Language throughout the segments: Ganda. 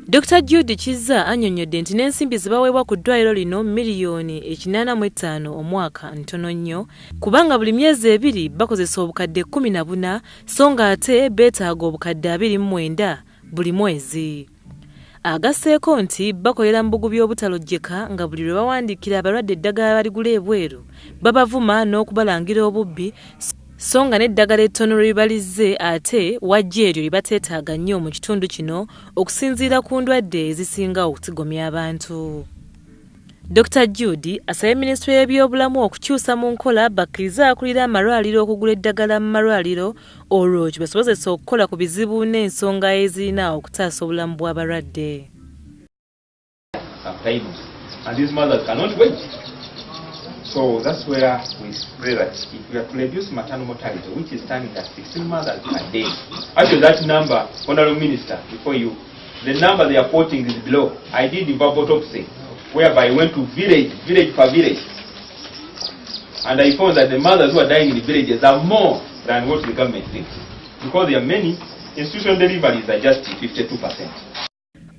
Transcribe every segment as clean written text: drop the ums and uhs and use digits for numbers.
Dr. Jude Kizza annyonnyodde nti n'ensimbi zibaweebwa ku ddwaliro lino 85 miliyoni omwaka ntono nnyo, kubanga buli myezi 2 bakozesa obukadde 14, so ng'ate beetaaga obukadde 29 buli mwezi. Agasseeko nti bakolera mu bugubi obutalojjeka, nga buli lwe bawandiikira abalwadde eddagala baligula ebweru babavuma n'okubalangira obubbi, so nga n'eddagala ettono lwe libalizze ate wajja eryo lye bateetaaga nnyo mu kitundu kino okusinziira ku ndwadde ezisinga okutigomya abantu. Dr. Jude asabye minisitule y'ebyobulamu okukyusa mu nkola, bakkirize akulira amalwaliro okugula eddagala mu malwaliro, olwo kibasobozesa okukola ku bizibu n'ensonga ezirina okutaasa obulamu bw'abalwadde. Sometimes. And these mothers cannot wait. So that's where we pray that if we are to reduce maternal mortality, which is standing at 16 mothers per day. Actually, that number, Honorable Minister, before you, the number they are quoting is below. I did the verbal autopsy, whereby I went to village, village per village. And I found that the mothers who are dying in the villages are more than what the government thinks. Because there are many, institutional deliveries are just 52%.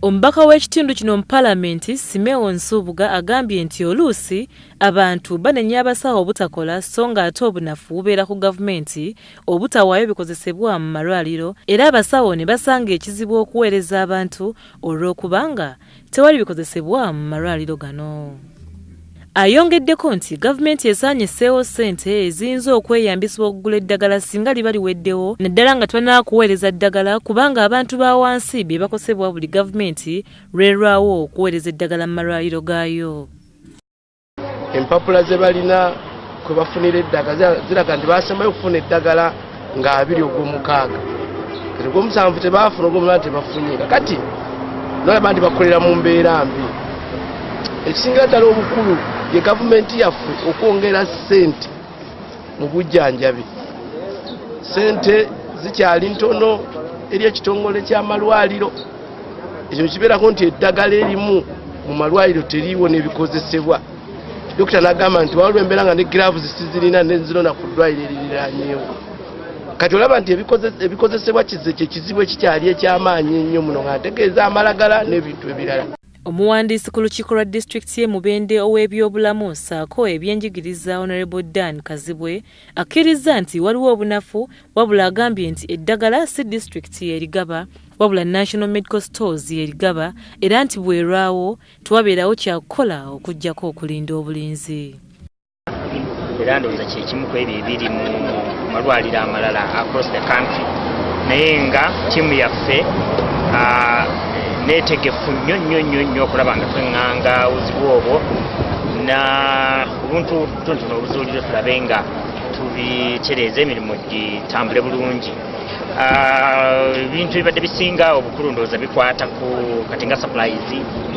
Omubaka w'ekitundu kino mu Paalamenti, Simeo Nsubuga, agambye nti oluusi abantu banenya abasawo obutakola, so ng'ate obunafu bubeera ku gavumenti obutawaayo bikozesebwa mu malwaliro, era abasawo ne basanga ekizibu okuweereza abantu olw'okubanga tewali bikozesebwa mu malwaliro gano. Ayongeddeko nti gavumenti esaanye esseewo ssente eziyinza okweyambisibwa okugula eddagala singa liba liweddewo, naddala nga tebannaba ddagala, kubanga abantu ba wansi be bakosebwa buli gavumenti lwerwawo okuweereza eddagala mu malwaliro gaayo. Empapula ze balina kwe bafunira eddagala ziraga nti basembayo okufuna eddagala nga 2 ogwomukaaga, kati ogwomusanvu tebafuna, ogwomunaana tebafunye. Kakati nolaba nti bakolera mu mbeera mbi. Ekisingira ddala obukulu ye gavumenti yaffe okwongera ssente mu bujjanjabi. Ssente zikyali ntono eri ekitongole ky'amalwaliro. Ekyo kibeerako nti eddagala erimu mu malwaliro teriiwo n'ebikozesebwa. Dokita n'agamba nti waliwo embeera nga ne gloves sizirina, nenzirona ku ddwaliro eririranyeewo. Kati olaba nti ebikozesebwa kize kyekizibu ekikyali ekyamaanyi ennyo muno, nga ntegeeza amalagala n'ebintu ebirala. Omuwandiisi ku lukiiko lwa disitulikiti y'e Mubende ow'ebyobulamu ssaako ebyenjigiriza, Honorable Dan Kazibwe, akkirizza nti waliwo obunafu, wabula agambye nti eddagala si disitulikiti yerigaba, wabula National Medical Stores yerigaba, era nti bwerwawo tewabeerawo kyakukola okuggyako okulinda obulinzi. Era ndowooza kyekimu ku ebyo ebiri mu malwaliro amalala across the country, naye nga ttiimu yaffe neetegefu nnyo nnyo nnyo nnyo okulaba nga tweŋŋanga obuzibu obwo na obuntu butonotono obuzuulire, tulabe nga tubitereeza, emirimu gitambule bulungi. Ebintu ebibadde bisinga obukulu ndowooza bikwata ku kati nga supplies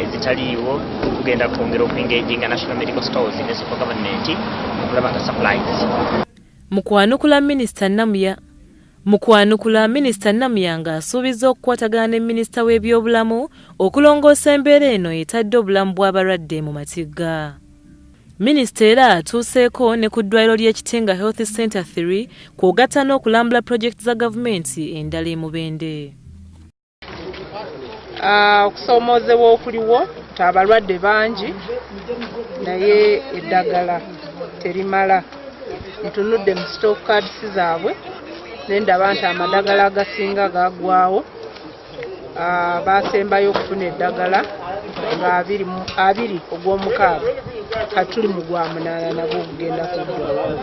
ezitaliiwo. Tugenda kwongera okuengaginga National Medical Stores ne super government okulaba nga supplies Mu kwanukula, Minisita Namuyanga asuubizza okukwatagana ne minisita w'ebyobulamu okulongoosa embeera eno etadde obulamu bw'abalwadde mu matigga. Minisita era atuuseeko ne ku ddwaliro ly'e Kitenga Health Center 3, kw'ogatta n'okulambula pulojekiti za gavumenti endala e Mubende. Okusoomoozebwa okuliwo nti abalwadde bangi naye eddagala terimala. Ntunudde mu stock cards zaabwe ne ndaba nti amadagala agasinga gaggwawo. Basembayo okufuna eddagala nga 2 ogwomukaaga, kati tuli mu gwa munaana, nagwo gugenda kuggwawo,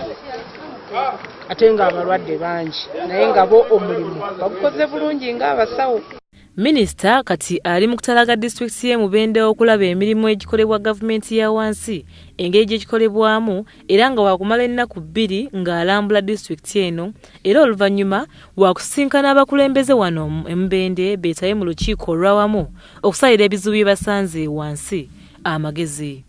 ate ng'abalwadde bangi, naye nga bo omulimu bagukoze bulungi ng'abasawo. Minisita kati ali mu kutalaga disitulikiti y'e Mubende okulaba emirimu egikolebwa gavumenti ya wansi engeri gyegikolebwamu, era nga wakumala ennaku 2 ng'alambula disitulikiti eno, era oluvannyuma wakusisinkana abakulembeze wano e Mubende beetabe mu lukiiko olwawamu okusalira ebizibu bye basanze wansi amagezi.